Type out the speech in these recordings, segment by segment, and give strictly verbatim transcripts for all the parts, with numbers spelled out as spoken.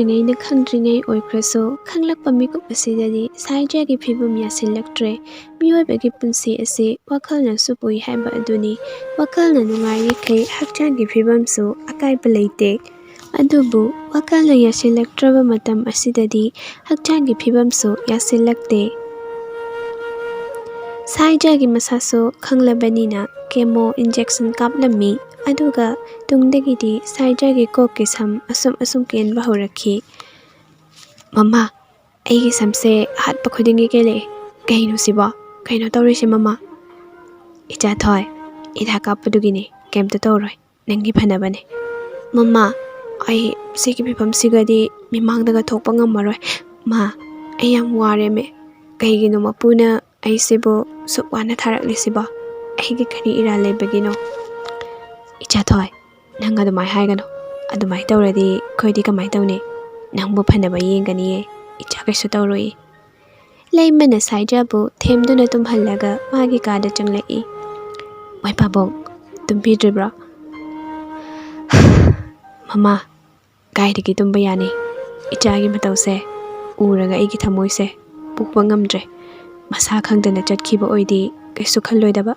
ꯉꯩꯅ ꯈꯪꯗ꯭ꯔꯤꯉꯩ ꯑꯣꯏꯈ꯭ꯔꯁꯨ, ꯈꯪꯂꯛꯄ ꯃꯤꯀꯨꯞ ꯑꯁꯤꯗꯗꯤ ꯁꯥꯏꯖꯒꯤ ꯐꯤꯕꯝ ꯌꯥꯁꯤꯜꯂꯛꯇ꯭ꯔꯦ꯫ ꯃꯤꯑꯣꯏꯕꯒꯤ ꯄꯨꯟꯁꯤ ꯑꯁꯤ ꯋꯥꯈꯜꯅꯁꯨ ꯄꯨꯏ ꯍꯥꯏꯕ ꯑꯗꯨꯅꯤ꯫ ꯋꯥꯈꯜꯅ ꯅꯨꯡꯉꯥꯏꯔꯤꯈꯩ ꯍꯛꯆꯥꯡꯒꯤ ꯐꯤꯕꯝꯁꯨ ꯑꯀꯥꯏꯕ ꯂꯩꯇꯦ꯫ ꯑꯗꯨꯕꯨ ꯋꯥꯈꯜꯅ ꯌꯥꯁꯤꯜꯂꯛꯇ꯭ꯔꯕ ꯃꯇꯝ ꯑꯁꯤꯗꯗꯤ ꯍꯛꯆꯥꯡꯒꯤ ꯐꯤꯕꯝꯁꯨ ꯌꯥꯁꯤꯜꯂꯛꯇꯦ꯫ ꯁꯥꯏꯖꯒꯤ ꯃꯁꯥꯁꯨ ꯈꯪꯂꯕꯅꯤꯅ chemo injection ꯀꯥꯞꯂꯝꯃꯤ꯫ ꯑꯗꯨꯒ ꯇꯨꯡꯗꯒꯤꯗꯤ ꯁꯥꯏꯖꯒꯤ ꯀꯣꯛꯀꯤ ꯁꯝ ꯑꯁꯨꯝ ꯑꯁꯨꯝ ꯀꯦꯟꯕ ꯍꯧꯔꯛꯈꯤ꯫ "ꯃꯃꯥ, ꯑꯩꯒꯤ ꯁꯝꯁꯦ ꯍꯥꯠꯄ ꯈꯨꯗꯤꯡꯒꯤ ꯀꯦꯜꯂꯛꯑꯦ꯫ ꯀꯩꯅꯣ ꯁꯤꯕꯣ? ꯀꯩꯅꯣ ꯇꯧꯔꯤꯁꯦ ꯃꯃꯥ?" "ꯏꯆꯥ ꯊꯣꯏ, ꯍꯤꯗꯥꯛ ꯀꯥꯞꯄꯗꯨꯒꯤꯅꯦ, ꯀꯩꯝꯇ ꯇꯧꯔꯣꯏ꯫ ꯅꯪꯒꯤ ꯐꯅꯕꯅꯦ꯫" "ꯃꯃꯥ, ꯑꯩ ꯁꯤꯒꯤ ꯐꯤꯕꯝꯁꯤꯒꯗꯤ ꯃꯤꯃꯥꯡꯗꯒ ꯊꯣꯛꯄ ꯉꯝꯃꯔꯣꯏ꯫ ꯃꯥ, ꯑꯩ ꯌꯥꯝ ꯋꯥꯔꯦꯃꯦ꯫ ꯀꯩꯒꯤꯅꯣ ꯃꯄꯨꯅ ꯑꯩꯁꯤꯕꯨ ꯁꯨꯛ ꯋꯥꯅ ꯊꯥꯔꯛꯂꯤꯁꯤꯕꯣ? ꯑꯩꯒꯤ ꯀꯔꯤ ꯏꯔꯥꯜ ꯂꯩꯕꯒꯤꯅꯣ?" "ꯏꯆꯥ ꯊꯣꯏ, ꯅꯪ ꯑꯗꯨꯃꯥꯏꯅ ꯍꯥꯏꯒꯅꯨ꯫ ꯑꯗꯨꯃꯥꯏꯅ ꯇꯧꯔꯗꯤ ꯑꯩꯈꯣꯏꯗꯤ ꯀꯃꯥꯏꯅ ꯇꯧꯅꯤ? ꯅꯪꯕꯨ ꯐꯅꯕ ꯌꯦꯡꯒꯅꯤꯌꯦ꯫ ꯏꯆꯥ ꯀꯩꯁꯨ ꯇꯧꯔꯣꯏ꯫" ꯂꯩꯃꯅ ꯁꯥꯏꯖꯥꯕꯨ ꯊꯦꯝꯗꯨꯅ ꯇꯨꯝꯍꯜꯂꯒ ꯃꯥꯒꯤ ꯀꯥꯗ ꯆꯪꯂꯛꯏ꯫ "ꯃꯣꯏ ꯄꯥꯕꯨꯡ, ꯇꯨꯝꯕꯤꯗ꯭ꯔꯤꯕ꯭ꯔꯣ?" "ꯃꯃꯥ, ꯀꯥꯏꯗꯒꯤ ꯇꯨꯝꯕ ꯌꯥꯅꯤ? ꯏꯆꯥꯒꯤ ꯃꯇꯧꯁꯦ ꯎꯔꯒ ꯑꯩꯒꯤ ꯊꯃꯣꯏꯁꯦ ꯄꯨꯕ ꯉꯝꯗ꯭ꯔꯦ꯫ ꯃꯁꯥ ꯈꯪꯗꯅ ꯆꯠꯈꯤꯕ ꯑꯣꯏꯗꯤ ꯀꯩꯁꯨ ꯈꯜꯂꯣꯏꯗꯕ꯫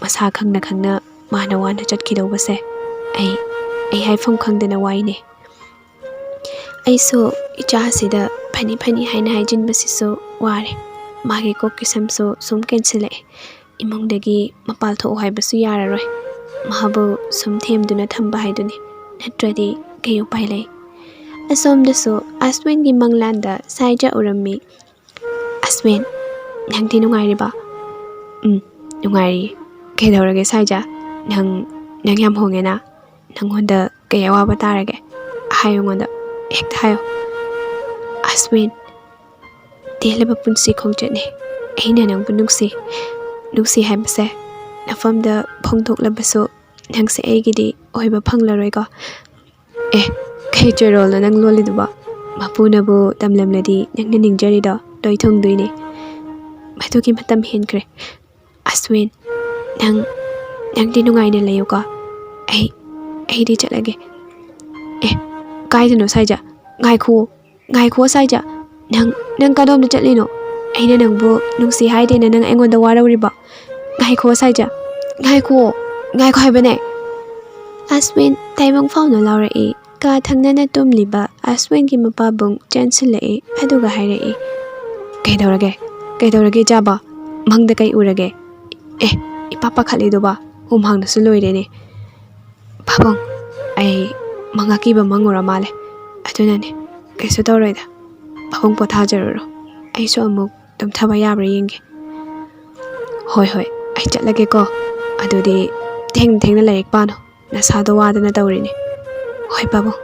ꯃꯁꯥ ꯈꯪꯅ ꯈꯪꯅ ꯃꯥꯅ ꯋꯥꯅ ꯆꯠꯈꯤꯗꯧꯕꯁꯦ ꯑꯩ, ꯑꯩ ꯍꯥꯏꯐꯝ ꯈꯪꯗꯅ ꯋꯥꯏꯅꯦ꯫ ꯑꯩꯁꯨ ꯏꯆꯥꯁꯤꯗ ꯐꯅꯤ ꯐꯅꯤ ꯍꯥꯏꯅ ꯍꯥꯏꯖꯤꯟꯕꯁꯤꯁꯨ ꯋꯥꯔꯦ꯫ ꯃꯥꯒꯤ ꯀꯣꯛꯀꯤ ꯁꯝꯁꯨ ꯁꯨꯝ ꯀꯦꯟꯁꯤꯜꯂꯛꯑꯦ꯫ ꯏꯃꯨꯡꯗꯒꯤ ꯃꯄꯥꯜ ꯊꯣꯛꯎ ꯍꯥꯏꯕꯁꯨ ꯌꯥꯔꯔꯣꯏ꯫ ꯃꯍꯥꯛꯄꯨ ꯁꯨꯝ ꯊꯦꯝꯗꯨꯅ ꯊꯝꯕ ꯍꯥꯏꯗꯨꯅꯤ꯫ ꯅꯠꯇ꯭ꯔꯗꯤ ꯀꯩ ꯎꯄꯥꯏ ꯂꯩ?" ꯑꯁꯣꯝꯗꯁꯨ ꯑꯁꯋꯤꯟꯒꯤ ꯃꯪꯂꯥꯟꯗ ꯁꯥꯏꯖꯥ ꯎꯔꯝꯃꯤ꯫ "ꯑꯁꯋꯤꯟ, ꯅꯪꯗꯤ ꯅꯨꯡꯉꯥꯏꯔꯤꯕ?" "ꯎꯝ, ꯅꯨꯡꯉꯥꯏꯔꯤꯌꯦ꯫" "ꯀꯩꯗꯧꯔꯒꯦ ꯁꯥꯏꯖꯥ? ꯅꯪ, ꯅꯪ ꯌꯥꯝ ꯍꯣꯡꯉꯦꯅ꯫ ꯅꯪꯉꯣꯟꯗ ꯀꯩ ꯑꯋꯥꯕ ꯇꯥꯔꯒꯦ? ꯍꯥꯏꯌꯨ ꯑꯩꯉꯣꯟꯗ꯫ ꯍꯦꯛꯇ ꯍꯥꯏꯌꯨ꯫" "ꯑꯁꯋꯤꯟ, ꯇꯦꯜꯂꯕ ꯄꯨꯟꯁꯤ ꯈꯣꯡꯆꯠꯅꯤ꯫ ꯑꯩꯅ ꯅꯪꯕꯨ ꯅꯨꯡꯁꯤ꯫ ꯅꯨꯡꯁꯤ ꯍꯥꯏꯕꯁꯦ ꯅꯐꯝꯗ ꯐꯣꯡꯗꯣꯛꯂꯕꯁꯨ ꯅꯪꯁꯦ ꯑꯩꯒꯤꯗꯤ ꯑꯣꯏꯕ ꯐꯪꯂꯔꯣꯏꯀꯣ꯫" "ꯑꯦ, ꯀꯩ ꯆꯣꯏꯔꯣꯜꯅꯣ ꯅꯪ ꯂꯣꯜꯂꯤꯗꯨꯕꯣ? ꯃꯄꯨꯅꯕꯨ ꯇꯝꯂꯝꯂꯗꯤ ꯅꯪꯅ ꯅꯤꯡꯖꯔꯤꯗꯣ ꯂꯣꯏ ꯊꯨꯡꯗꯣꯏꯅꯦ꯫ ꯃꯗꯨꯒꯤ ꯃꯇꯝ ꯍꯦꯟꯈ꯭ꯔꯦ꯫ ꯑꯁꯋꯤꯟ, ꯅꯪ, ꯅꯪꯗꯤ ꯅꯨꯡꯉꯥꯏꯅ ꯂꯩꯌꯨꯀꯣ꯫ ꯑꯩ, ꯑꯩꯗꯤ ꯆꯠꯂꯒꯦ꯫" "ꯑꯦ, ꯀꯥꯏꯗꯅꯣ ꯁꯥꯏꯖꯥ? ꯉꯥꯏꯈꯣ, ꯉꯥꯏꯈꯣ ꯁꯥꯏꯖꯥ꯫ ꯅꯪ, ꯅꯪ ꯀꯗꯣꯝꯗ ꯆꯠꯂꯤꯅꯣ? ꯑꯩꯅ ꯅꯪꯕꯨ ꯅꯨꯡꯁꯤ ꯍꯥꯏꯗꯦꯅ ꯅꯪ ꯑꯩꯉꯣꯟꯗ ꯋꯥꯔꯧꯔꯤꯕꯣ? ꯉꯥꯏꯈꯣ ꯁꯥꯏꯖꯥ, ꯉꯥꯏꯈꯣ, ꯉꯥꯏꯈꯣ ꯍꯥꯏꯕꯅꯦ꯫ ꯑꯁꯋꯤꯟ ꯇꯥꯏꯕꯪ ꯐꯥꯎꯅ ꯂꯥꯎꯔꯛꯏ꯫ ꯀꯥ ꯊꯪꯅꯅ ꯇꯨꯝꯂꯤꯕ ꯑꯁꯋꯤꯟꯒꯤ ꯃꯄꯥꯕꯨꯡ ꯆꯦꯟꯁꯤꯜꯂꯛꯏ, ꯑꯗꯨꯒ ꯍꯥꯏꯔꯛꯏ, "ꯀꯩꯗꯧꯔꯒꯦ? ꯀꯩꯗꯧꯔꯒꯦ ꯏꯆꯥꯕꯣ? ꯃꯪꯗ ꯀꯩ ꯎꯔꯒꯦ? ꯑꯦ, ꯏꯄꯥ ꯄꯥꯈꯠꯂꯤꯗꯨꯕꯣ? ꯍꯨꯃꯥꯡꯅꯁꯨ ꯂꯣꯏꯔꯦꯅꯦ꯫ ꯄꯥꯕꯨꯡ, ꯑꯩ ꯃꯪ ꯑꯀꯤꯕ ꯃꯪꯉꯨꯔ ꯃꯥꯜꯂꯦ꯫ ꯑꯗꯨꯅꯅꯦ, ꯀꯩꯁꯨ ꯇꯧꯔꯣꯏꯗ꯫ ꯄꯥꯕꯨꯡ ꯄꯣꯊꯥꯖꯔꯨꯔꯣ꯫ ꯑꯩꯁꯨ ꯑꯃꯨꯛ ꯇꯨꯝꯊꯕ ꯌꯥꯕ꯭ꯔꯥ ꯌꯦꯡꯒꯦ꯫ ꯍꯣꯏ, ꯍꯣꯏ, ꯑꯩ ꯆꯠꯂꯒꯦꯀꯣ꯫ ꯑꯗꯨꯗꯤ ꯊꯦꯡꯅ ꯊꯦꯡꯅ ꯂꯥꯏꯔꯤꯛ ꯄꯥꯅꯣ꯫ ꯅꯁꯥꯗꯣ ꯋꯥꯗꯅ ꯇꯧꯔꯤꯅꯦ꯫ ꯍꯣꯏ, ꯄꯥꯕꯨꯡ꯫"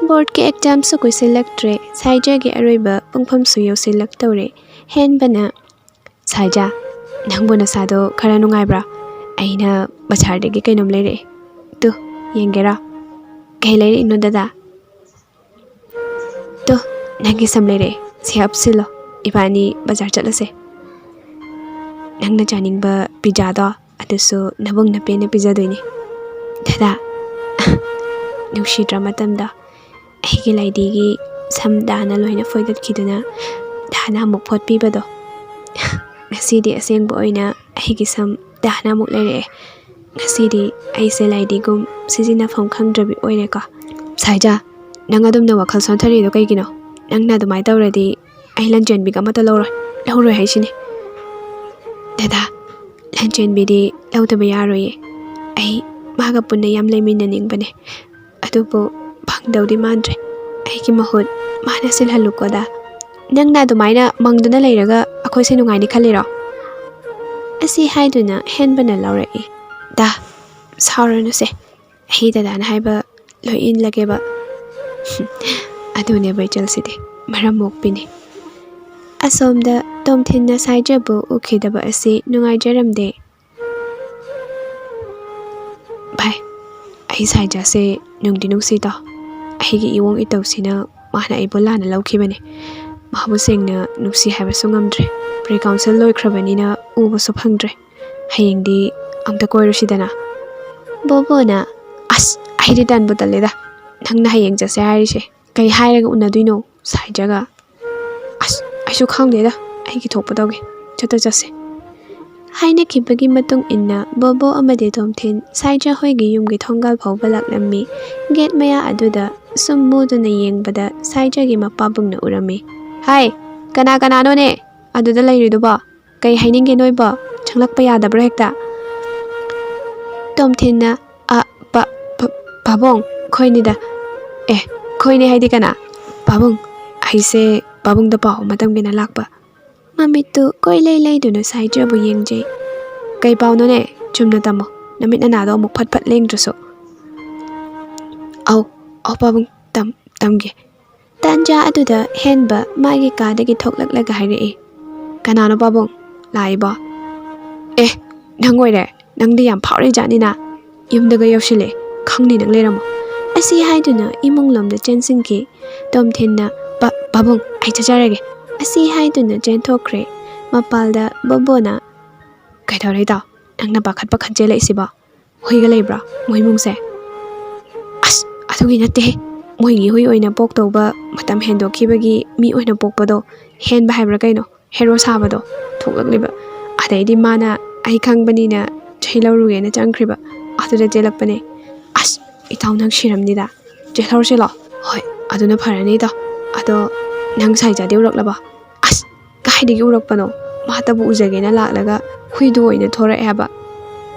ꯕꯣꯔꯗꯀꯤ ꯑꯦꯛꯖꯥꯝꯁꯨ ꯀꯨꯏꯁꯤꯜꯂꯛꯇ꯭ꯔꯦ꯫ ꯁꯥꯏꯖꯥꯒꯤ ꯑꯔꯣꯏꯕ ꯄꯨꯡꯐꯝꯁꯨ ꯌꯧꯁꯤꯜꯂꯛꯇꯧꯔꯦ꯫ ꯍꯦꯟꯕꯅ, "ꯁꯥꯏꯖꯥ, ꯅꯪꯕꯨ ꯅꯁꯥꯗꯣ ꯈꯔ ꯅꯨꯡꯉꯥꯏꯕ꯭ꯔꯥ? ꯑꯩꯅ ꯕꯖꯥꯔꯗꯒꯤ ꯀꯩꯅꯣꯝ ꯂꯩꯔꯛꯑꯦ꯫ ꯇꯨ, ꯌꯦꯡꯒꯦꯔꯥ?" "ꯀꯩ ꯂꯩꯔꯛꯏꯅꯣ ꯗꯗꯥ?" "ꯇꯨ, ꯅꯪꯒꯤ ꯁꯝ ꯂꯩꯔꯛꯑꯦ꯫ ꯁꯤ ꯍꯥꯞꯆꯤꯜꯂꯣ꯫ ꯏꯕꯥꯅꯤ ꯕꯖꯥꯔ ꯆꯠꯂꯁꯦ꯫ ꯅꯪꯅ ꯆꯥꯅꯤꯡꯕ ꯄꯤꯖꯥꯗꯣ ꯑꯗꯨꯁꯨ ꯅꯕꯨꯡ ꯅꯄꯦꯅ ꯄꯤꯖꯗꯣꯏꯅꯦ꯫" ꯗꯗꯥ, ꯅꯨꯡꯁꯤꯗ꯭ꯔ ꯃꯇꯝꯗꯣ? ꯑꯩꯒꯤ ꯂꯥꯏꯗꯤꯒꯤ ꯁꯝ ꯗꯥꯅ ꯂꯣꯏꯅ ꯐꯣꯏꯗꯠꯈꯤꯗꯨꯅ ꯗꯥꯅ ꯑꯃꯨꯛ ꯐꯣꯠꯄꯤꯕꯗꯣ꯫ ꯉꯁꯤꯗꯤ ꯑꯁꯦꯡꯕ ꯑꯣꯏꯅ ꯑꯩꯒꯤ ꯁꯝ ꯗꯥꯅ ꯑꯃꯨꯛ ꯂꯩꯔꯛꯑꯦ꯫ ꯉꯁꯤꯗꯤ ꯑꯩꯁꯦ ꯂꯥꯏꯗꯤꯒꯨꯝ ꯁꯤꯖꯤꯟꯅꯐꯝ ꯈꯪꯗ꯭ꯔꯕꯤ ꯑꯣꯏꯔꯦꯀꯣ꯫ "ꯁꯥꯏꯖꯥ, ꯅꯪ ꯑꯗꯨꯝꯅ ꯋꯥꯈꯜ ꯁꯣꯟꯊꯔꯤꯗꯣ ꯀꯩꯒꯤꯅꯣ? ꯅꯪꯅ ꯑꯗꯨꯃꯥꯏꯅ ꯇꯧꯔꯗꯤ ꯑꯩ ꯂꯟꯆꯦꯟꯕꯤꯒ ꯑꯃꯠꯇ ꯂꯧꯔꯣꯏ, ꯂꯧꯔꯣꯏ ꯍꯥꯏꯁꯤꯅꯤ꯫" "ꯗꯗꯥ, ꯂꯟꯆꯦꯟꯕꯤꯗꯤ ꯂꯧꯗꯕ ꯌꯥꯔꯣꯏꯌꯦ꯫ ꯑꯩ ꯃꯥꯒ ꯄꯨꯟꯅ ꯌꯥꯝ ꯂꯩꯃꯤꯟꯅꯅꯤꯡꯕꯅꯦ꯫ ꯑꯗꯨꯕꯨ ꯐꯪꯗꯧꯗꯤ ꯃꯥꯟꯗ꯭ꯔꯦ꯫ ꯑꯩꯒꯤ ꯃꯍꯨꯠ ꯃꯥꯅ ꯁꯤꯜꯍꯜꯂꯨꯀꯣꯗ꯫ ꯅꯪꯅ ꯑꯗꯨꯃꯥꯏꯅ ꯃꯪꯗꯨꯅ ꯂꯩꯔꯒ ꯑꯩꯈꯣꯏꯁꯦ ꯅꯨꯡꯉꯥꯏꯅꯤ ꯈꯜꯂꯤꯔꯣ?" ꯑꯁꯤ ꯍꯥꯏꯗꯨꯅ ꯍꯦꯟꯕꯅ ꯂꯧꯔꯛꯏ꯫ "ꯗꯥ, ꯁꯥꯎꯔꯅꯨꯁꯦ꯫ ꯑꯩ ꯗꯗꯥꯅ ꯍꯥꯏꯕ ꯂꯣꯏ ꯏꯜꯂꯒꯦꯕ꯫" ꯑꯗꯨꯅꯦꯕ ꯏꯆꯜꯁꯤꯗꯤ, ꯃꯔꯝ ꯃꯣꯛꯄꯤꯅꯤ꯫ ꯑꯁꯣꯝꯗ ꯇꯣꯝꯊꯤꯟꯅ ꯁꯥꯏꯖꯕꯨ ꯎꯈꯤꯗꯕ ꯑꯁꯤ ꯅꯨꯡꯉꯥꯏꯖꯔꯝꯗꯦ꯫ "ꯚꯥꯏ, ꯑꯩ ꯁꯥꯏꯖꯥꯁꯦ ꯅꯨꯡꯗꯤ ꯅꯨꯡꯁꯤꯗꯣ꯫ ꯑꯩꯒꯤ ꯏꯋꯣꯡ ꯏꯇꯧꯁꯤꯅ ꯃꯥꯅ ꯑꯩꯕꯨ ꯂꯥꯟꯅ ꯂꯧꯈꯤꯕꯅꯦ꯫ ꯃꯥꯕꯨ ꯁꯦꯡꯅ ꯅꯨꯡꯁꯤ ꯍꯥꯏꯕꯁꯨ ꯉꯝꯗ꯭ꯔꯦ꯫ ꯄ꯭ꯔꯤ ꯀꯥꯎꯟꯁꯤꯜ ꯂꯣꯏꯈ꯭ꯔꯕꯅꯤꯅ ꯎꯕꯁꯨ ꯐꯪꯗ꯭ꯔꯦ꯫ ꯍꯌꯦꯡꯗꯤ ꯑꯝꯇ ꯀꯣꯏꯔꯨꯁꯤꯗꯅ꯫" ꯕꯣꯕꯣꯅ, "ꯑꯁ, ꯑꯩꯗꯤ ꯇꯟꯕꯨ ꯇꯜꯂꯦꯗ꯫ ꯅꯪꯅ ꯍꯌꯦꯡ ꯆꯠꯁꯦ ꯍꯥꯏꯔꯤꯁꯦ꯫ ꯀꯩ ꯍꯥꯏꯔꯒ ꯎꯅꯗꯣꯏꯅꯣ ꯁꯥꯏꯖꯒ? ꯑꯁ, ꯑꯩꯁꯨ ꯈꯪꯗꯦꯗ, ꯑꯩꯒꯤ ꯊꯣꯛꯄ ꯇꯧꯒꯦ, ꯆꯠꯇ ꯆꯠꯁꯦ꯫ ꯍꯥꯏꯅꯈꯤꯕꯒꯤ ꯃꯇꯨꯡ ꯏꯟꯅ ꯕꯣꯕꯣ ꯑꯃꯗꯤ ꯇꯣꯝꯊꯤꯟ ꯁꯥꯏꯖ ꯍꯣꯏꯒꯤ ꯌꯨꯝꯒꯤ ꯊꯣꯡꯒꯥꯜ ꯐꯥꯎꯕ ꯂꯥꯛꯂꯝꯃꯤ꯫ ꯒꯦꯠ ꯃꯌꯥ ꯑꯗꯨꯗ ꯁꯨꯝ ꯃꯨꯗꯨꯅ ꯌꯦꯡꯕꯗ ꯁꯥꯏꯖꯒꯤ ꯃꯄꯥꯕꯨꯡꯅ ꯎꯔꯝꯃꯤ꯫ "ꯍꯥꯏ, ꯀꯅꯥ ꯀꯅꯥꯅꯣꯅꯦ ꯑꯗꯨꯗ ꯂꯩꯔꯤꯗꯨꯕꯣ? ꯀꯩ ꯍꯥꯏꯅꯤꯡꯒꯦ ꯅꯣꯏꯕꯣ? ꯆꯪꯂꯛꯄ ꯌꯥꯗꯕ꯭ꯔꯣ ꯍꯦꯛꯇ?" ꯇꯣꯝꯊꯤꯟꯅ, "ꯑ, ꯄ-, ꯄ-, ꯄꯥꯕꯨꯡ, ꯈꯣꯏꯅꯤꯗ꯫ ꯑꯦ, ꯈꯣꯏꯅꯤ ꯍꯥꯏꯗꯤ ꯀꯅꯥ? ꯄꯥꯕꯨꯡ, ꯑꯩꯁꯦ ꯄꯥꯕꯨꯡꯗ ꯄꯥꯎ ꯑꯃ ꯇꯝꯒꯦꯅ ꯂꯥꯛꯄ꯫" ꯃꯃꯤꯠꯇꯨ ꯀꯣꯏꯂꯩ ꯂꯩꯗꯨꯅ ꯁꯥꯏꯖꯕꯨ ꯌꯦꯡꯖꯩ꯫ "ꯀꯩ ꯄꯥꯎꯅꯣꯅꯦ? ꯆꯨꯝꯅ ꯇꯝꯃꯣ꯫ ꯅꯃꯤꯠ ꯅꯅꯥꯗꯣ ꯑꯃꯨꯛ ꯐꯠ ꯐꯠ ꯂꯦꯡꯗ꯭ꯔꯁꯨ꯫" "ꯑꯧ, ꯑꯧ ꯄꯥꯕꯨꯡ, ꯇꯝ-, ꯇꯝꯒꯦ꯫" ꯇꯥꯟꯖꯥ ꯑꯗꯨꯗ ꯍꯦꯟꯕ ꯃꯥꯒꯤ ꯀꯥꯗꯒꯤ ꯊꯣꯛꯂꯛꯂꯒ ꯍꯥꯏꯔꯛꯏ꯫ "ꯀꯅꯥꯅꯣ ꯄꯥꯕꯨꯡ ꯂꯥꯛꯏꯕꯣ?" "ꯑꯦ, ꯅꯪ ꯑꯣꯏꯔꯦ꯫ ꯅꯪꯗꯤ ꯌꯥꯝ ꯐꯥꯎꯔꯤ ꯖꯥꯠꯅꯤꯅ꯫ ꯌꯨꯝꯗꯒ ꯌꯧꯁꯤꯜꯂꯦ꯫ ꯈꯪꯅꯤ ꯅꯪ ꯂꯩꯔꯝꯃꯣ꯫" ꯑꯁꯤ ꯍꯥꯏꯗꯨꯅ ꯏꯃꯨꯡ ꯂꯣꯝꯗ ꯆꯦꯟꯁꯤꯟꯈꯤ꯫ ꯇꯣꯝꯊꯤꯟꯅ, "ꯄꯥ-, ꯄꯥꯕꯨꯡ, ꯑꯩ ꯆꯠꯆꯔꯒꯦ꯫" ꯑꯁꯤ ꯍꯥꯏꯗꯨꯅ ꯆꯦꯟꯊꯣꯛꯈ꯭ꯔꯦ꯫ ꯃꯄꯥꯜꯗ ꯕꯣꯕꯣꯅ, "ꯀꯩꯗꯧꯔꯦ ꯏꯇꯥꯎ? ꯅꯪꯅ ꯄꯥꯈꯠ ꯄꯥꯈꯠ ꯆꯦꯜꯂꯛꯏꯁꯤꯕꯣ? ꯍꯨꯏꯒ ꯂꯩꯕ꯭ꯔꯣ ꯃꯣꯏ ꯏꯃꯨꯡꯁꯦ?" "ꯑꯁ, ꯑꯗꯨꯒꯤ ꯅꯠꯇꯦꯍꯦ꯫ ꯃꯣꯏꯒꯤ ꯍꯨꯏ ꯑꯣꯏꯅ ꯄꯣꯛꯇꯧꯕ ꯃꯇꯝ ꯍꯦꯟꯗꯣꯛꯈꯤꯕꯒꯤ ꯃꯤ ꯑꯣꯏꯅ ꯄꯣꯛꯄꯗꯣ, ꯍꯦꯟꯕ ꯍꯥꯏꯕ꯭ꯔꯥ ꯀꯩꯅꯣ, ꯍꯦꯔꯣ ꯁꯥꯕꯗꯣ ꯊꯣꯛꯂꯛꯂꯤꯕ꯫ ꯑꯗꯩꯗꯤ ꯃꯥꯅ ꯑꯩ ꯈꯪꯕꯅꯤꯅ ꯆꯩ ꯂꯧꯔꯨꯒꯦꯅ ꯆꯪꯈ꯭ꯔꯤꯕ꯫ ꯑꯗꯨꯗ ꯆꯦꯜꯂꯛꯄꯅꯦ꯫" "ꯑꯁ, ꯏꯇꯥꯎ ꯅꯪ ꯁꯤꯔꯝꯅꯤꯗ꯫ ꯆꯦꯜꯍꯧꯔꯁꯤꯂꯣ?" "ꯍꯣꯏ, ꯑꯗꯨꯅ ꯐꯔꯅꯤ ꯏꯇꯥꯎ꯫ ꯑꯗꯣ ꯅꯪ ꯁꯥꯏꯖꯥꯗꯤ ꯎꯔꯛꯂꯕꯣ?" "ꯑꯁ, ꯀꯥꯏꯗꯒꯤ ꯎꯔꯛꯄꯅꯣ? ꯃꯥꯇꯕꯨ ꯎꯖꯒꯦꯅ ꯂꯥꯛꯂꯒ ꯍꯨꯏꯗꯨ ꯑꯣꯏꯅ ꯊꯣꯔꯛꯑꯦ ꯍꯥꯏꯕ꯫"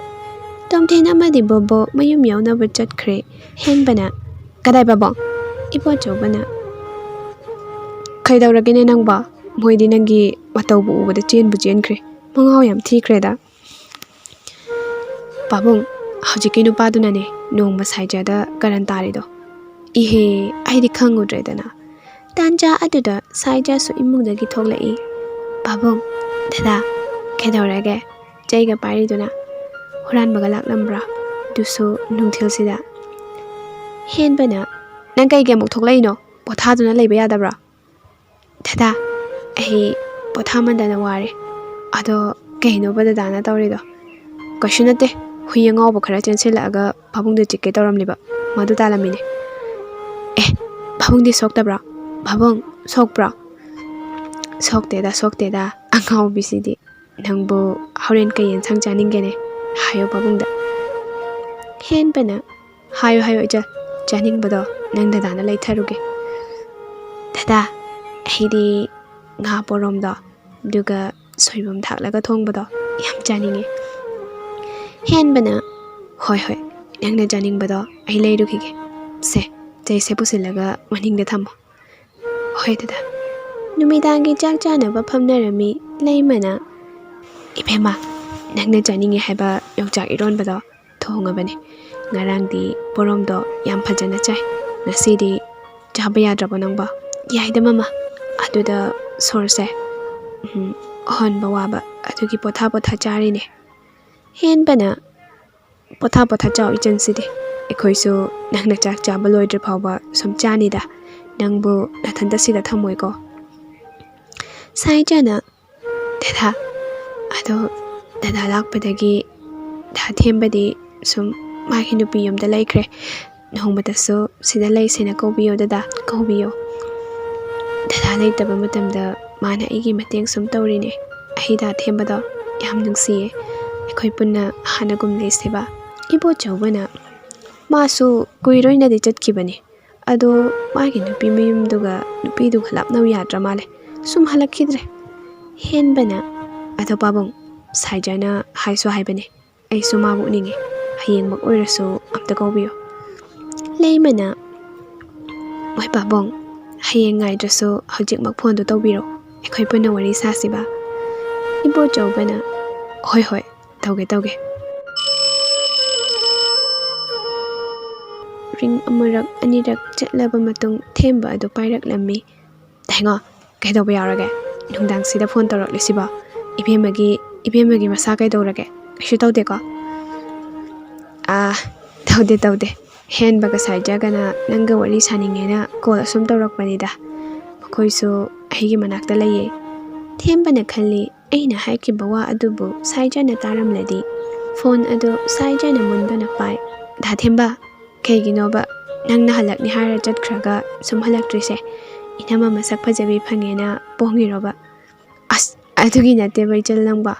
ꯇꯣꯝꯊꯤꯟ ꯑꯃꯗꯤ ꯕꯣꯕꯣ ꯃꯌꯨꯝ ꯌꯧꯅꯕ ꯆꯠꯈ꯭ꯔꯦ꯫ ꯍꯦꯟꯕꯅ, "ꯀꯗꯥꯏ ꯄꯥꯕꯨꯡ?" ꯏꯕꯣꯆꯧꯕꯅ, "ꯀꯩꯗꯧꯔꯒꯦꯅꯦ ꯅꯪꯕꯣ? ꯃꯣꯏꯗꯤ ꯅꯪꯒꯤ ꯃꯇꯧꯕꯨ ꯎꯕꯗ ꯆꯦꯟꯕꯨ ꯆꯦꯟꯈ꯭ꯔꯦ꯫ ꯃꯉꯥꯎ ꯌꯥꯝ ꯊꯤꯈ꯭ꯔꯦꯗ꯫" "ꯄꯥꯕꯨꯡ, ꯍꯧꯖꯤꯛꯀꯤ ꯅꯨꯄꯥꯗꯨꯅꯅꯦ ꯅꯣꯡꯃ ꯁꯥꯏꯖꯥꯗ ꯀꯔꯟ ꯇꯥꯔꯤꯗꯣ꯫" "ꯏꯍꯦ, ꯑꯩꯗꯤ ꯈꯪꯉꯨꯗ꯭ꯔꯦꯗꯅ꯫" ꯇꯥꯟꯖꯥ ꯑꯗꯨꯗ ꯁꯥꯏꯖꯥꯁꯨ ꯏꯃꯨꯡꯗꯒꯤ ꯊꯣꯛꯂꯛꯏ꯫ "ꯄꯥꯕꯨꯡ, ꯗꯗꯥ, ꯀꯩꯗꯧꯔꯒꯦ? ꯆꯩꯒ ꯄꯥꯏꯔꯤꯗꯨꯅ ꯍꯨꯔꯥꯟꯕꯒ ꯂꯥꯛꯂꯝꯕ꯭ꯔꯥ? ꯑꯗꯨꯁꯨ ꯅꯨꯡꯊꯤꯜꯁꯤꯗ?" ꯍꯦꯟꯕꯅ, "ꯅꯪ ꯀꯩꯒꯤ ꯑꯃꯨꯛ ꯊꯣꯛꯂꯛꯏꯅꯣ? ꯄꯣꯊꯥꯗꯨꯅ ꯂꯩꯕ ꯌꯥꯗꯕ꯭ꯔꯥ?" "ꯗꯗꯥ, ꯑꯩ ꯄꯣꯊꯥꯃꯟꯗꯅ ꯋꯥꯔꯦ꯫ ꯑꯗꯣ ꯀꯩꯅꯣꯕ ꯗꯗꯥꯅ ꯇꯧꯔꯤꯗꯣ?" "ꯀꯩꯁꯨ ꯅꯠꯇꯦ, ꯍꯨꯏ ꯑꯉꯥꯎꯕ ꯈꯔ ꯆꯦꯟꯁꯤꯜꯂꯛꯑꯒ ꯄꯥꯕꯨꯡꯗ ꯆꯤꯛꯀꯦ ꯇꯧꯔꯝꯂꯤꯕ, ꯃꯗꯨ ꯇꯥꯂꯝꯃꯤꯅꯦ꯫" "ꯑꯦ, ꯄꯥꯕꯨꯡꯗꯤ ꯁꯣꯛꯇꯕ꯭ꯔꯣ? ꯄꯥꯕꯨꯡ, ꯁꯣꯛꯄ꯭ꯔꯣ? "ꯁꯣꯛꯇꯦꯗ, ꯁꯣꯛꯇꯦꯗ, ꯑꯉꯥꯎꯕꯤꯁꯤꯗꯤ꯫ ꯅꯪꯕꯨ ꯍꯣꯔꯦꯟ ꯀꯩ ꯌꯦꯟꯁꯥꯡ ꯆꯥꯅꯤꯡꯒꯦꯅꯦ? ꯍꯥꯏꯌꯣ ꯄꯥꯕꯨꯡꯗ꯫" ꯍꯦꯟꯕꯅ, "ꯍꯥꯏꯌꯣ, ꯍꯥꯏꯌꯣ ꯏꯆꯜ, ꯆꯥꯅꯤꯡꯕꯗꯣ ꯅꯪ ꯗꯗꯥꯅ ꯂꯩꯊꯔꯨꯒꯦ꯫" "ꯗꯗꯥ, ꯑꯩꯗꯤ ꯉꯥ ꯄꯣꯔꯣꯝꯗꯣ, ꯑꯗꯨꯒ ꯁꯣꯏꯕꯨꯝ ꯊꯥꯛꯂꯒ ꯊꯣꯡꯕꯗꯣ ꯌꯥꯝ ꯆꯥꯅꯤꯡꯉꯦ꯫" ꯍꯦꯟꯕꯅ, "ꯍꯣꯏ, ꯍꯣꯏ, ꯅꯪꯅ ꯆꯥꯅꯤꯡꯕꯗꯣ ꯑꯩ ꯂꯩꯔꯨꯈꯤꯒꯦ꯫ ꯁꯦ, ꯆꯩꯁꯦ ꯄꯨꯁꯤꯜꯂꯒ ꯃꯅꯤꯡꯗ ꯊꯝꯃꯣ꯫" "ꯍꯣꯏ ꯗꯗꯥ꯫" ꯅꯨꯃꯤꯗꯥꯡꯒꯤ ꯆꯥꯛ ꯆꯥꯅꯕ ꯐꯝꯅꯔꯝꯃꯤ꯫ ꯂꯩꯃꯅ, "ꯏꯕꯦꯝꯃ, ꯅꯪꯅ ꯆꯥꯅꯤꯡꯉꯦ ꯍꯥꯏꯕ ꯌꯣꯡꯆꯥꯛ ꯏꯔꯣꯟꯕꯗꯣ ꯊꯣꯡꯉꯕꯅꯦ꯫ ꯉꯔꯥꯡꯗꯤ ꯄꯣꯔꯣꯝꯗꯣ ꯌꯥꯝ ꯐꯖꯅ ꯆꯥꯏ꯫ ꯉꯁꯤꯗꯤ ꯆꯥꯕ ꯌꯥꯗ꯭ꯔꯕꯣ ꯅꯪꯕꯣ?" "ꯌꯥꯏꯗ ꯃꯃꯥ, ꯑꯗꯨꯗ ꯁꯣꯔꯁꯦ, ꯎꯝ, ꯍꯣꯟꯕ ꯋꯥꯕ, ꯑꯗꯨꯒꯤ ꯄꯣꯊꯥ ꯄꯣꯊꯥ ꯆꯥꯔꯤꯅꯦ꯫" ꯍꯦꯟꯕꯅ, "ꯄꯣꯊꯥ ꯄꯣꯊꯥ ꯆꯥꯎ ꯏꯆꯟꯁꯤꯗꯤ꯫ ꯑꯩꯈꯣꯏꯁꯨ ꯅꯪꯅ ꯆꯥꯛ ꯆꯥꯕ ꯂꯣꯏꯗ꯭ꯔꯤ ꯐꯥꯎꯕ ꯁꯨꯝ ꯆꯥꯅꯤꯗ꯫ ꯅꯪꯕꯨ ꯅꯊꯟꯇ ꯁꯤꯗ ꯊꯝꯃꯣꯏꯀꯣ꯫" ꯁꯥꯏꯖꯅ, "ꯗꯗꯥ, ꯑꯗꯣ ꯗꯗꯥ ꯂꯥꯛꯄꯗꯒꯤ ꯗꯥ ꯊꯦꯝꯕꯗꯤ ꯁꯨꯝ ꯃꯥꯒꯤ ꯅꯨꯄꯤ ꯌꯨꯝꯗ ꯂꯩꯈ꯭ꯔꯦ꯫ ꯅꯣꯡꯃꯇꯁꯨ ꯁꯤꯗ ꯂꯩꯁꯦꯅ ꯀꯧꯕꯤꯌꯣ ꯗꯗꯥ, ꯀꯧꯕꯤꯌꯣ꯫ ꯗꯗꯥ ꯂꯩꯇꯕ ꯃꯇꯝꯗ ꯃꯥꯅ ꯑꯩꯒꯤ ꯃꯇꯦꯡ ꯁꯨꯝ ꯇꯧꯔꯤꯅꯦ꯫ ꯑꯩ ꯗꯥ ꯊꯦꯝꯕꯗꯣ ꯌꯥꯝ ꯅꯨꯡꯁꯤꯌꯦ꯫ ꯑꯩꯈꯣꯏ ꯄꯨꯟꯅ ꯍꯥꯟꯅꯒꯨꯝ ꯂꯩꯁꯦꯕ꯫" ꯏꯕꯣꯆꯧꯕꯅ, "ꯃꯥꯁꯨ ꯀꯨꯏꯔꯣꯏꯅꯗꯤ ꯆꯠꯈꯤꯕꯅꯤ꯫ ꯑꯗꯣ ꯃꯥꯒꯤ ꯅꯨꯄꯤ ꯃꯌꯨꯝꯗꯨꯒ ꯅꯨꯄꯤꯗꯨꯒ ꯂꯥꯞꯅꯧ ꯌꯥꯗ꯭ꯔ ꯃꯥꯜꯂꯦ꯫ ꯁꯨꯝ ꯍꯜꯂꯛꯈꯤꯗ꯭ꯔꯦ꯫" ꯍꯦꯟꯕꯅ, "ꯑꯗꯣ ꯄꯥꯕꯨꯡ, ꯁꯥꯏꯖꯅ ꯍꯥꯏꯁꯨ ꯍꯥꯏꯕꯅꯦ, ꯑꯩꯁꯨ ꯃꯥꯕꯨ ꯎꯅꯤꯡꯉꯦ, ꯍꯌꯦꯡꯃꯛ ꯑꯣꯏꯔꯁꯨ ꯑꯝꯇ ꯀꯧꯕꯤꯌꯨ꯫" ꯂꯩꯃꯅ, "ꯍꯣꯏ ꯄꯥꯕꯨꯡ, ꯍꯌꯦꯡ ꯉꯥꯏꯗ꯭ꯔꯁꯨ ꯍꯧꯖꯤꯛꯃꯛ ꯐꯣꯟꯗꯨ ꯇꯧꯕꯤꯔꯣ, ꯑꯩꯈꯣꯏ ꯄꯨꯟꯅ ꯋꯥꯔꯤ ꯁꯥꯁꯤꯕ꯫" ꯏꯕꯣꯆꯧꯕꯅ, "ꯍꯣꯏ ꯍꯣꯏ, ꯇꯧꯒꯦ ꯇꯧꯒꯦ꯫" ꯔꯤꯡ ꯑꯃꯔꯛ ꯑꯅꯤꯔꯛ ꯆꯠꯂꯕ ꯃꯇꯨꯡ ꯊꯦꯝꯕ ꯑꯗꯨ ꯄꯥꯏꯔꯛꯂꯝꯃꯤ꯫ "ꯇꯥꯏꯉꯣ, ꯀꯩꯗꯧꯕ ꯌꯥꯎꯔꯒꯦ? ꯅꯨꯡꯗꯥꯡꯁꯤꯗ ꯐꯣꯟ ꯇꯧꯔꯛꯂꯤꯁꯤꯕꯣ? ꯏꯕꯦꯝꯃꯒꯤ, ꯏꯕꯦꯝꯃꯒꯤ ꯃꯁꯥ ꯀꯩꯗꯧꯔꯒꯦ? ꯀꯩꯁꯨ ꯇꯧꯗꯦꯀꯣ?" "ꯑꯥ, ꯇꯧꯗꯦ, ꯇꯧꯗꯦ꯫ ꯍꯦꯟꯕꯒ ꯁꯥꯏꯖꯒꯅ ꯅꯪꯒ ꯋꯥꯔꯤ ꯁꯥꯅꯤꯡꯉꯦꯅ ꯀꯣꯜ ꯑꯁꯨꯝ ꯇꯧꯔꯛꯄꯅꯤꯗ꯫ ꯃꯈꯣꯏꯁꯨ ꯑꯩꯒꯤ ꯃꯅꯥꯛꯇ ꯂꯩꯌꯦ꯫" ꯊꯦꯝꯕꯅ ꯈꯜꯂꯤ, ꯑꯩꯅ ꯍꯥꯏꯈꯤꯕ ꯋꯥ ꯑꯗꯨꯕꯨ ꯁꯥꯏꯖꯅ ꯇꯥꯔꯝꯂꯗꯤ꯫ ꯐꯣꯟ ꯑꯗꯨ ꯁꯥꯏꯖꯅ ꯃꯨꯟꯗꯨꯅ ꯄꯥꯏ꯫ "ꯗꯥ ꯊꯦꯝꯕ, ꯀꯩꯒꯤꯅꯣꯕ ꯅꯪꯅ ꯍꯜꯂꯛꯅꯤ ꯍꯥꯏꯔ ꯆꯠꯈ꯭ꯔꯒ ꯁꯨꯝ ꯍꯜꯂꯛꯇ꯭ꯔꯤꯁꯦ ꯏꯅꯝꯃ ꯃꯁꯛ ꯐꯖꯕꯤ ꯐꯪꯉꯦꯅ ꯄꯣꯡꯉꯤꯔꯣꯕ? ꯑꯁ, ꯑꯗꯨꯒꯤ ꯅꯠꯇꯦꯕ ꯏꯆꯜ ꯅꯪꯕ,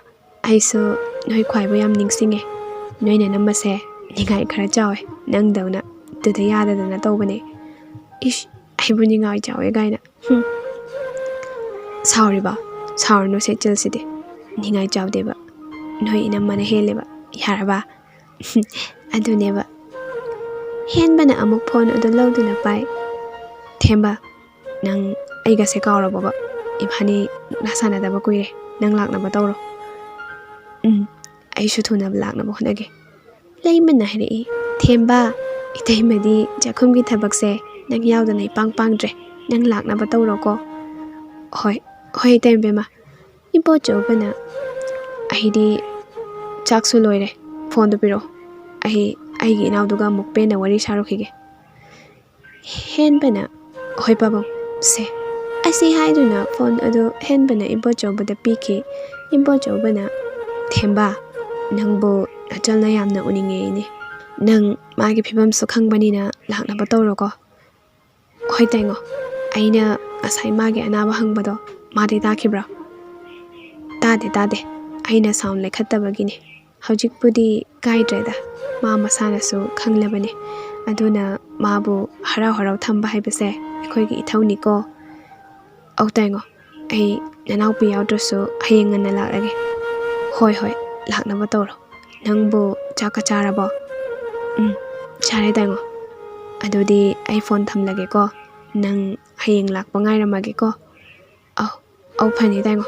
ꯑꯩꯁꯨ ꯅꯣꯏ ꯈ꯭ꯋꯥꯏꯕꯨ ꯌꯥꯝ ꯅꯤꯡꯁꯤꯡꯉꯦ꯫ ꯅꯣꯏ ꯅꯅꯝꯃꯁꯦ ꯅꯤꯡꯉꯥꯏ ꯈꯔ ꯆꯥꯎꯋꯦ, ꯅꯪꯗꯧꯅ ꯇꯨꯗ ꯌꯥꯗꯗꯅ ꯇꯧꯕꯅꯦ꯫ ꯏꯁ, ꯑꯩꯕꯨ ꯅꯤꯡꯉꯥꯏ ꯆꯥꯎꯋꯦ ꯀꯥꯏꯅ꯫ ꯍꯨꯝ꯫ ꯁꯥꯎꯔꯤꯕ? ꯁꯥꯎꯔꯅꯨ ꯁꯦ ꯏꯆꯜꯁꯤꯗꯤ꯫ ꯅꯤꯡꯉꯥꯏ ꯆꯥꯎꯗꯦꯕ꯫ ꯅꯣꯏ ꯏꯅꯝꯃꯅ ꯍꯦꯜꯂꯦꯕ꯫ ꯌꯥꯔꯕ? ꯑꯗꯨꯅꯦꯕ꯫ ꯍꯦꯟꯕꯅ ꯑꯃꯨꯛ ꯐꯣꯟ ꯑꯗꯨ ꯂꯧꯗꯨꯅ ꯄꯥꯏ꯫ "ꯊꯦꯝꯕ, ꯅꯪ ꯑꯩꯒꯁꯦ ꯀꯥꯎꯔꯕꯣꯕ? ꯏꯕꯥꯅꯤ ꯂꯥ ꯁꯥꯟꯅꯗꯕ ꯀꯨꯏꯔꯦ꯫ ꯅꯪ ꯂꯥꯛꯅꯕ ꯇꯧꯔꯣ꯫" "ꯎꯝ, ꯑꯩꯁꯨ ꯊꯨꯅ ꯂꯥꯛꯅꯕ ꯍꯣꯠꯅꯒꯦ꯫" ꯂꯩꯃꯅ ꯍꯥꯏꯔꯛꯏ, "ꯊꯦꯝꯕ, ꯏꯇꯩꯃꯗꯤ ꯆꯥꯛꯈꯨꯝꯒꯤ ꯊꯕꯛꯁꯦ ꯅꯪ ꯌꯥꯎꯗꯅ ꯏꯄꯥꯡ ꯄꯥꯡꯗ꯭ꯔꯦ꯫ ꯅꯪ ꯂꯥꯛꯅꯕ ꯇꯧꯔꯣꯀꯣ꯫" "ꯍꯣꯏ, ꯍꯣꯏ, ꯏꯇꯩꯃ ꯕꯦꯝꯃ꯫" ꯏꯕꯣꯆꯧꯕꯅ, "ꯑꯩꯗꯤ ꯆꯥꯛꯁꯨ ꯂꯣꯏꯔꯦ, ꯐꯣꯟꯗꯨ ꯄꯤꯔꯛꯑꯣ꯫ ꯑꯩ ꯑꯩꯒꯤ ꯏꯅꯥꯎꯗꯨꯒ ꯑꯃꯨꯛ ꯄꯦꯟꯅ ꯋꯥꯔꯤ ꯁꯥꯔꯨꯈꯤꯒꯦ꯫" ꯍꯦꯟꯕꯅ, "ꯍꯣꯏ ꯄꯥꯕꯨꯡ, ꯁꯦ꯫" ꯑꯁꯤ ꯍꯥꯏꯗꯨꯅ ꯐꯣꯟ ꯑꯗꯨ ꯍꯦꯟꯕꯅ ꯏꯕꯣꯆꯧꯕꯗ ꯄꯤꯈꯤ꯫ ꯏꯕꯣꯆꯧꯕꯅ, "ꯊꯦꯝꯕ, ꯅꯪꯕꯨ ꯅꯆꯜꯅ ꯌꯥꯝꯅ ꯎꯅꯤꯡꯉꯦ ꯏꯅꯦ꯫ ꯅꯪ ꯃꯥꯒꯤ ꯐꯤꯕꯝꯁꯨ ꯈꯪꯕꯅꯤꯅ ꯂꯥꯛꯅꯕ ꯇꯧꯔꯣꯀꯣ꯫" "ꯍꯣꯏ ꯇꯥꯏꯉꯣ, ꯑꯩꯅ ꯉꯁꯥꯏ ꯃꯥꯒꯤ ꯑꯅꯥꯕ ꯍꯪꯕꯗꯣ ꯃꯥꯗꯤ ꯇꯥꯈꯤꯕ꯭ꯔꯣ?" "ꯇꯥꯗꯦ, ꯇꯥꯗꯦ꯫ ꯑꯩꯅ ꯁꯥꯎꯟ ꯂꯩꯈꯠꯇꯕꯒꯤꯅꯦ꯫ ꯍꯧꯖꯤꯛꯄꯨꯗꯤ ꯀꯥꯏꯗ꯭ꯔꯦꯗ, ꯃꯥ ꯃꯁꯥꯅꯁꯨ ꯈꯪꯂꯕꯅꯦ꯫ ꯑꯗꯨꯅ ꯃꯥꯕꯨ ꯍꯔꯥꯎ ꯍꯔꯥꯎ ꯊꯝꯕ ꯍꯥꯏꯕꯁꯦ ꯑꯩꯈꯣꯏꯒꯤ ꯏꯊꯧꯅꯤꯀꯣ꯫ ꯑꯧ ꯇꯥꯏꯉꯣ, ꯑꯩ ꯅꯅꯥꯎꯄꯤ ꯌꯥꯎꯗ꯭ꯔꯁꯨ ꯍꯌꯦꯡ ꯉꯟꯅ ꯂꯥꯛꯂꯒꯦ꯫" "ꯍꯣꯏ, ꯍꯣꯏ, ꯂꯥꯛꯅꯕ ꯇꯧꯔꯣ꯫ ꯅꯪꯕꯨ ꯆꯥꯛꯀ ꯆꯥꯔꯕꯣ?" "ꯎꯝ, ꯆꯥꯔꯦ ꯇꯥꯏꯉꯣ꯫ ꯑꯗꯨꯗꯤ ꯑꯩ ꯐꯣꯟ ꯊꯝꯂꯒꯦꯀꯣ꯫ ꯅꯪ ꯍꯌꯦꯡ ꯂꯥꯛꯄ ꯉꯥꯏꯔꯝꯃꯒꯦꯀꯣ꯫" "ꯑꯧ, ꯑꯧ, ꯐꯅꯤ ꯇꯥꯏꯉꯣ꯫